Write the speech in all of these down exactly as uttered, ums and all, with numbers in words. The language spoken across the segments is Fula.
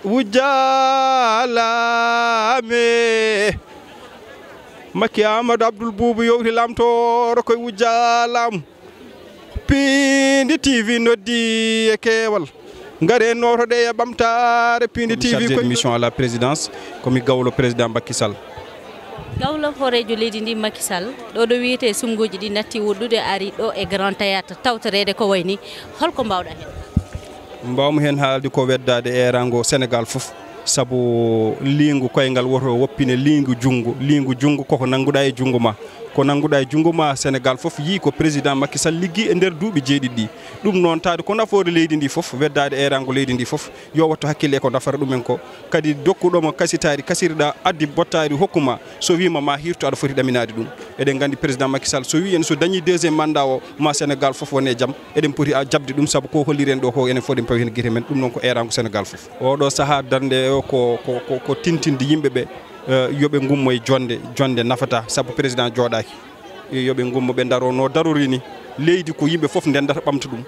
Wujja laamu. Makki Amadou Abdoul Boubou yowti lamtooro koye wujja laamu. Pindi T V noddi e keewal. Ngare nootoɗe e ɓamtaare Pindi T V. Chargé de mission à la présidence, ko mi gawlo président Macky Sall. Gawlo hooreejo leydi ndi Macky Sall, ɗo ɗo wiyetee sunnguuji ɗi natti woɗɗude, ari ɗo e Grand Théâtre tawtoreede ko wayi ni. Holko mbaawɗa heen? Mbaawmi heen haalde ko weddaade eeraango Sénégal fof, sabu liingu koyngal woto woppine liingu junngo. Liingu junngo koko nannguɗaa e junngo ma. Ko nannguɗaa e junngo ma, Sénégal fof yii ko président Macky Sall liggii e nder duuɓi jeeɗiɗi ɗi. Ɗum noon, taade ko nafoore leydi ndi fof, weddaade eeraango leydi ndi fof, yo wattu hakkille e ko nafata ɗumen ko. Kadi dokkuɗo mo kasitaari, kasirɗa addi bottaari hokku ma, so wiima ma hiirtu, aɗa foti ɗaminaade ɗum. Eɗen nganndi président Macky Sall, so wii en so dañii deuxième mandat o, ma Sénégal fof wone e jam. Eɗen poti a jaɓde ɗum, sabu ko holliren ɗo ko, enen fof eɗen pawi heen gite men. Ɗum noon ko eeraango Sénégal fof. Oɗo sahaa darnde o ko, ko, ko, ko tintinde yimɓe ɓe, eh, yo ɓe ngummo e jonde, jonde nafata, sabu président jooɗaaki. Yo ɓe ngummo, ɓe ndaro no darori ni. Leydi ko yimɓe fof ndendata ɓamta ɗum.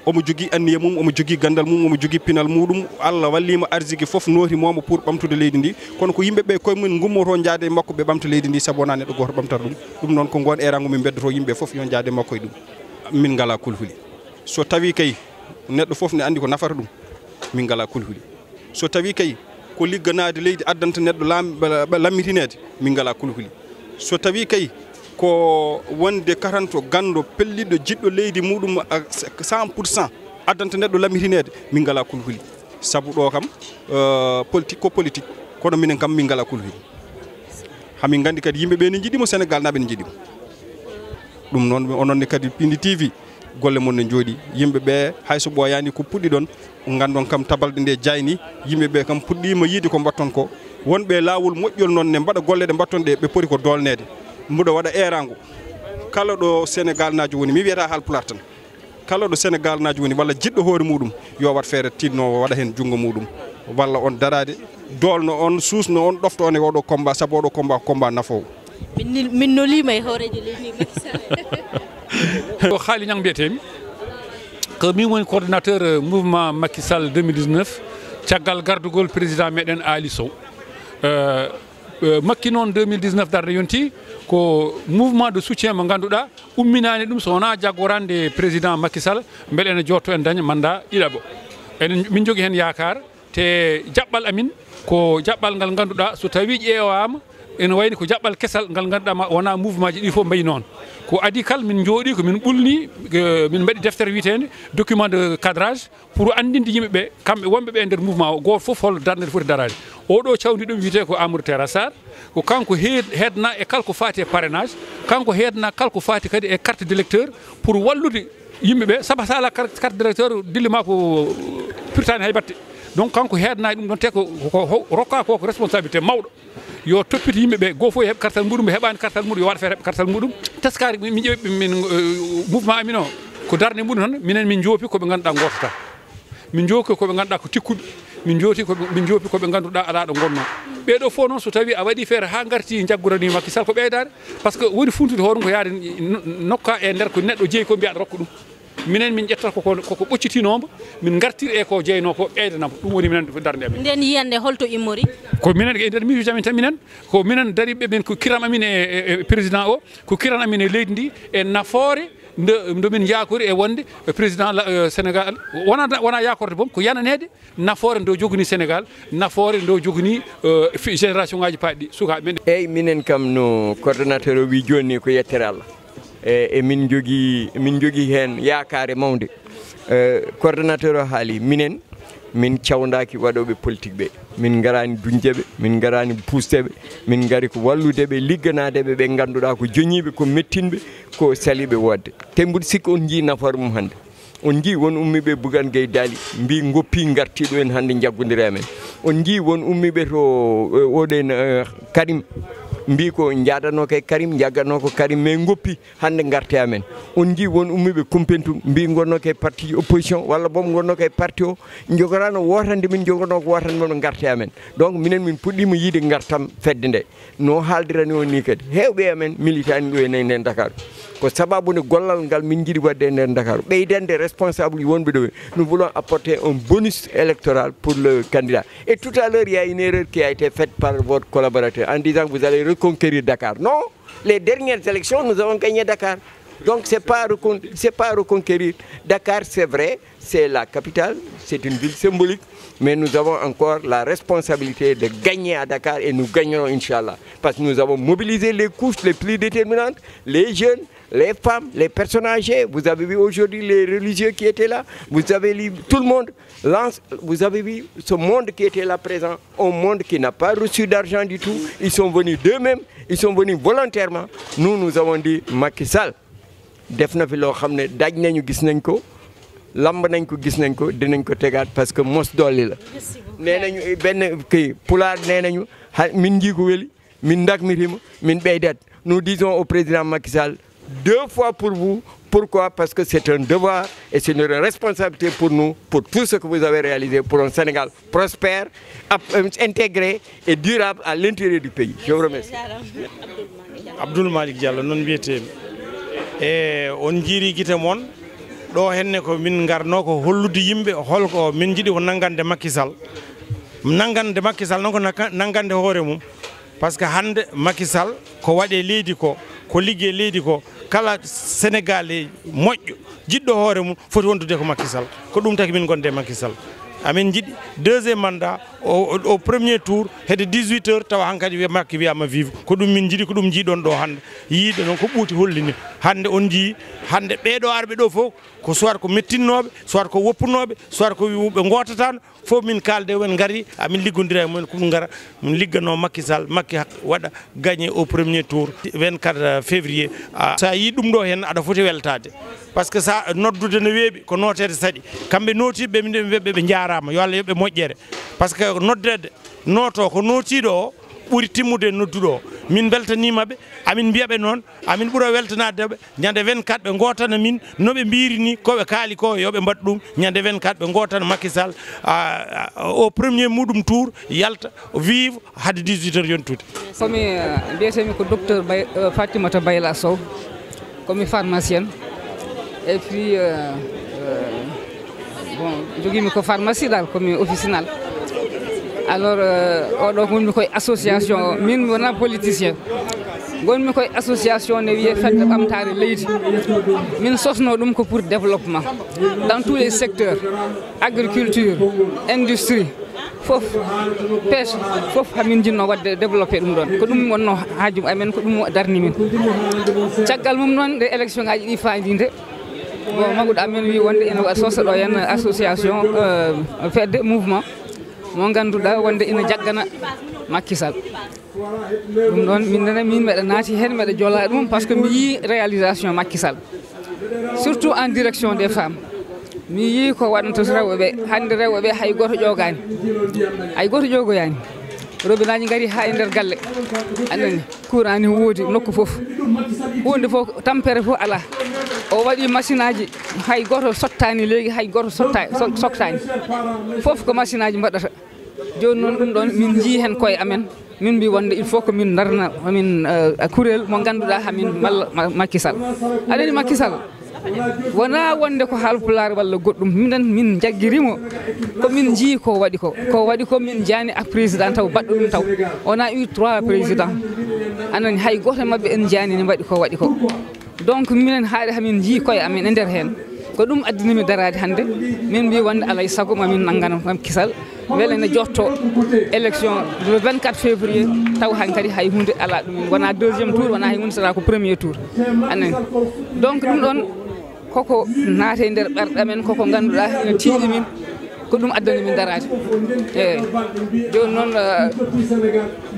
Omo jogii anniya mum, omo jogii ganndal mum, omo jogii pinal muɗum. Allah walliima, arsiki fof nootimooma pour ɓamtude leydi ndi. Kono ko yimɓe ɓe koye mum ngummoto njaade e makko, ɓe ɓamta leydi ndi, sabu wonaa neɗɗo gooto ɓamtata ɗum. Ɗum noon ko ngoon eeraango min mbeddoto yimɓe fof yo njaade e makko e ɗum. Min ngalaa kulhuli. So tawii kay neɗɗo fof ne anndi ko nafata ɗum, min ngalaa kulhuli. So tawii kay ko ligganaade leydi addanta neɗɗo laam-, ɓe-, ɓe-, lammitineede, min ngalaa kulhuli. So tawii kay ko wonde katanto ganndo pelliɗo jiɗɗo leydi muɗum, a, cent pour cent addanta neɗɗo lammitineede, min ngalaa kulhuli. Sabu ɗo kam, eh, politique ko politique, kono minen kam min ngalaa kulhuli. Hamin nganndi kadi yimɓe ɓe ne njiɗi mo, Sénégal naaɓe ne njiɗi mo. Ɗum noon, onon ne kadi Pindi T V, golle mon ne njooɗi. Yimɓe ɓe, hay so ɓooyaani ko puɗɗi ɗon, nganndon kam tabalde nde jayni, yimɓe ɓe kam puɗɗiima yiide ko mbatton ko. Wonɓe laawol moƴƴol noon ne mbaɗa golle ɗe mbatton ɗe, ɓe poti ko doolneede. Mbuɗo waɗa eeraango. Kala ɗo Sénégal naajo woni, mi wiyata Haalpulaar tan. Kala ɗo Sénégal naajo woni, walla jiɗɗo hoore muɗum, yo waɗ feere tinno waɗa heen junngo muɗum. Walla on daraade, doolno on, suusno on, ɗofto on e oɗo combat, sabu oɗo combat ko combat nafoowo. Min ni-, min noliima e hooreejo leydi ndi, Macky Sall. Ko Haali Ñang mbiyetee-mi. Ko min woni coordonnateur, euh, mouvement Macky Sall deux mille dix-neuf, caggal gardugol président meɗen Aali Sow. Euh, euh, Macky noon deux mille dix-neuf darde yonti ko mouvement de soutien mo ngannduɗaa umminaani ɗum so wonaa jaggorande président Macky Sall, mbele ene jooɗto en daña mandat ɗiɗaɓo. Enen, min njogi heen yaakaar. Te jaɓɓal amin ko jaɓɓal ngal ngannduɗaa, so tawii ƴeewaama, ene wayni ko jaɓɓal kesal ngal ngannduɗaa ma wonaa mouvement ji ɗi fof mbayi noon. Ko adii kala, min njooɗii, ko min ɓulni, eh, min mbaɗi deftere wiyeteende document de cadrage pour anndinde yimɓe ɓe, kamɓe wonɓe ɓe e nder mouvement o, gooto fof hol darnde nde foti daraade. Oɗo cawndi ɗum wiyetee ko Amadou Terra Sarr, ko kanko heed-, heedna e kala ko faati e parrainage, kanko heedna kala ko faati kadi e carte d'électeur pour wallude yimɓe ɓe, saba so alaa carte, carte d'électeur dille ma ko pirtaani hay batte. Donc kanko heedna e ɗum ɗon, te ko, ko, ko rokka ko, ko responsabilité mawɗo. Yo toppito yimɓe ɓe, goo fof heɓ kartal muɗum, mo heɓaani kartal muɗum, yo waɗ feere heɓ kartal muɗum. Teskaari, min, min ƴeewi, min, eh, mouvement amin o, ko darnde muɗum tan, minen min njoopi ko ɓe ngannduɗaa ngootata. Min njooki ko ɓe ngannduɗaa ko tikkuɓe. Min njooti ko ɓe, min njoopi ko ɓe ngannduɗaa alaa ɗo ngonnoo. Ɓee ɗoo fof noon, so tawii a waɗii feere haa ngartii njaggoranii Macky Sall ko ɓeydaade, par ce que woni funtude hoore mum ko yaade no-, nokka e nder ko neɗɗo jeyi ko mbiyaa aɗa rokka ɗum. Minen min ƴettata ko, ko, ko ɓoccitinooma, min ngartir e ko jeynoo ko ɓeydana mo. Ɗum woni minen darnde amin. Nden yiyannde holto immori? Ko minen e nder miijuuji amin tan minen, ko minen dariiɓe, min ko kiram amin e, e, e président o, ko kiram amin e leydi ndi, e nafoore nde, nde min yaakori e wonde président la, eh, Sénégal, wona, wona yaakorde boom, ko yananeede nafoore nde o joganii Sénégal, nafoore nde o joganii, eh, fi-, génération ngaaji paaɗi ɗi, sukaaɓe men. Eeyi, minen kam no coordonnateur o wii jooni ni ko yettere Allah. E, e min njogii, min njogii heen yaakaare mawnde. E, coordonnateur o haali, minen, min cawndaaki waɗooɓe politique ɓe. Min ngaraani duñde ɓe, min ngaraani puusde ɓe, min ngari ko wallude ɓe, ligganaade ɓe, ɓe ngannduɗaa ko joñiiɓe, ko mettinɓe, ko saliiɓe woodde. Te mbuɗo sikki on njii nafoore mum hannde. On njii won ummiiɓe Bougane Gueye Dany, mbii ngoppi ngartii ɗo en hannde njaggondira e men. On njii won ummiiɓe to, eh, oɗen, eh, Karim, mbii ko njaadanoo ko e Karim, njagganoo ko Karim, mais ngoppi hannde ngartee amen. On njii won ummiiɓe Koumpentoum, mbii ngonnoo ko e parti opposition, walla boom ngonnoo ko e parti o, njogorano wootande min, njogonoo ko wootande mon, ngartee amen. Donc minen min puɗɗiima yiide ngartam fedde nde. No haaldirani on ni kadi, heewɓe e amen militaani ɗo e nder Dakar. Ko sababu nde gollal ngal min njiɗi waɗde e nder Dakar, ɓeydande responsable wonɓe ɗo. Nous voulons apporter un bonus électoral pour le candidat. Et tout à l'heure, il y a une erreur qui a été faite par votre collaborateur en disant que vous allez reconquérir Dakar. Non, les dernières élections, nous avons gagné Dakar. Donc, c'est pas recon- c'est pas reconquérir Dakar, c'est vrai, c'est la capitale, c'est une ville symbolique, mais nous avons encore la responsabilité de gagner à Dakar et nous gagnerons, Inch'Allah. Parce que nous avons mobilisé les couches les plus déterminantes, les jeunes, les femmes, les personnes âgées. Vous avez vu aujourd'hui les religieux qui étaient là. Vous avez vu tout le monde. Lance, vous avez vu ce monde qui était là présent, un monde qui n'a pas reçu d'argent du tout. Ils sont venus d'eux-mêmes, ils sont venus volontairement. Nous, nous avons dit, Macky Sall, def na fi loo xam ne daj nañu, gis nañ ko, lamb nañ ko, gis nañ ko, dinañ ko tegaat parce que mos dolli la. Nee nañu benn kii pulaar nee nañu, ha min njii ko weli, min ndakmitima, min ɓeydat. Nous disons au président Macky Sall deux fois pour vous. Pourquoi? Parce que c'est un devoir et c'est une responsabilité pour nous, pour tout ce que vous avez réalisé pour un Sénégal prospère, ap- euh, intégré et durable à l'intérieur du pays. Je vous remercie. Abdoul Malick Diallo noon mbiyetee-mi. E on njiiri gite mon ɗo henne ko min ngarno ko hollude yimɓe holko min njiɗi ko nanngande Macky Sall. Nanngande Macky Sall noon ko naka- nanngande hoore mum. Parce que hannde Macky Sall ko waɗe leydi ko, ko ligge leydi ko, kala Sénégalais moƴƴo jiɗɗo hoore mum foti wondude ko Macky Sall. Ko ɗum taki min gonde Macky Sall. Amin njiɗi deuxième mandat o, o, o premier tour hedde dix-huit heures tawa hankadi wiya Macky wiyama vive. Ko ɗum min njiɗi, ko ɗum jiiɗon ɗo hannde. Yiiɗe noon ko ɓuuti hollini. Hannde on njii hannde ɓeeɗo arɓe ɗo fof ko soit ko mettinnooɓe, soit ko woppunooɓe, soit ko ɓe ngootatano. Fof min kaalde, men ngari, amin liggodira e mumen, ko ɗum ngara, min ligganoo Macky Sall, Macky hak- waɗa gagné au premier tour, vingt-quatre février. Ah, so a yii ɗum ɗo heen, aɗa foti weltaade. Parce que so a noddude no weeɓi, ko nooteede saɗi. Kamɓe nootiiɓe, min ɓe, ɓe, ɓe njaaraama, yo Allah yoɓ ɓe moƴƴere. Parce que noddeede, nooto ko nootiiɗo o, ɓuri timmude e nodduɗo o. Min mbeltaniima ɓe, amin mbiya ɓe noon, amin ɓura weltanaade ɓe. Ñande vingt-quatre ɓe ngootana min no ɓe mbiiri ni, ko ɓe kaali ko yo ɓe mbaɗ ɗum. Ñande vingt-quatre ɓe ngootana Macky Sall, ah, ah, au premier muɗum tour, yalta, vive, hade dix-huit heures yontude. Komi eh, mbiyetemi ko docteur Bay, eh, Fatimata Bayla Sow. Komi pharmacienne. Et puis eh, eh, bon, jogimi ko pharmacie dal, komi officinal. Alors eh, oɗo wonmi koye association o, min mi wona politicien. Gonmi koye association ne wiyee fedde ɓamtaare leydi. Min sosno ɗum ko pour développement dans tous les secteurs, agriculture, industrie, fof, pêche, fof hamin jinno wadde développé ɗum ɗon. Ko ɗum wonno haaju amen, ko ɗum darni min. Caggal mum noon nde élection ngaji ɗi faandinde, bon, maguɗo amen wi wonde ene wa- sosa ɗo henna association eh, fedde mouvement mo ngannduɗaa wonde ina jaggana Macky Sall. Ɗum ɗon min nana min mbeɗa naati heen, mbeɗa jola ɗum parce que mi yii réalisation Macky Sall, surtout en direction des femmes. Mi yii ko waɗanta rewɓe ɓe. Hannde rewɓe ɓe hay goto ƴogaani, hay goto ƴogoyaani. Robinaaji ngari haa e nder galle, anani, courant ni woodi nokku fof. Huunde fof, tampere fof alaa. O waɗi machine aji, hay goto sottaani leegi, hay goto sotta- so- soktaani. Fof ko machine aji mbaɗata. Jooni noon ɗum ɗon min njii heen koye amen. Min mbi wonde il faut que min darna min eh, kurel mo ngannduɗaa hamin malla Ma- Macky Sall. Aɗa anndi Macky Sall wona wonde ko haalpulaar walla goɗɗum, minen min jaggirimo. Ko min njii ko waɗi ko, ko waɗi ko min njaani ak président taw baɗɗo ɗum taw. On a eu trois président, anani, hay gooto e maɓɓe en njaani ne mbaɗi ko waɗi ko. Donc minen haaɗi hamin njii koye amen e nder heen. Ko ɗum addini mi daraade hannde. Min mbi wonde alay sago mamin nanngana Macky Sall, mbele ne jotto élection le vingt-quatre février, taw hankadi hay hunde alaa ɗumen, wona deuxième tour, wona hay hunde, sata ko premier tour. Anani, donc ɗum ɗon koko naate nder ɓerɗe men, koko ngannduɗaa ene tiiɗi min. Ko ɗum addani min daraade. Eyi, jooni noon eh,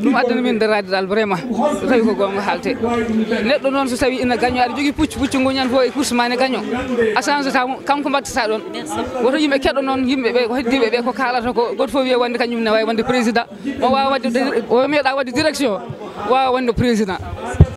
ɗum addani min daraade dal vraiment, so tawi ko goonga haalte. Neɗɗo noon so tawi ina gaño, aɗa jogii puccu, puccu ngu ñande fof e course ma ne gaño, a change ta mo. Kanko mbattata ɗon. Woto yimɓe keɗo noon, yimɓe ɓe ko heddiiɓe ɓe ko kaalata ko, goto fof wiya wonde kañum ne wawi wonde président. O wawa wadde, o meeɗa wadde direction, wawa wonde président.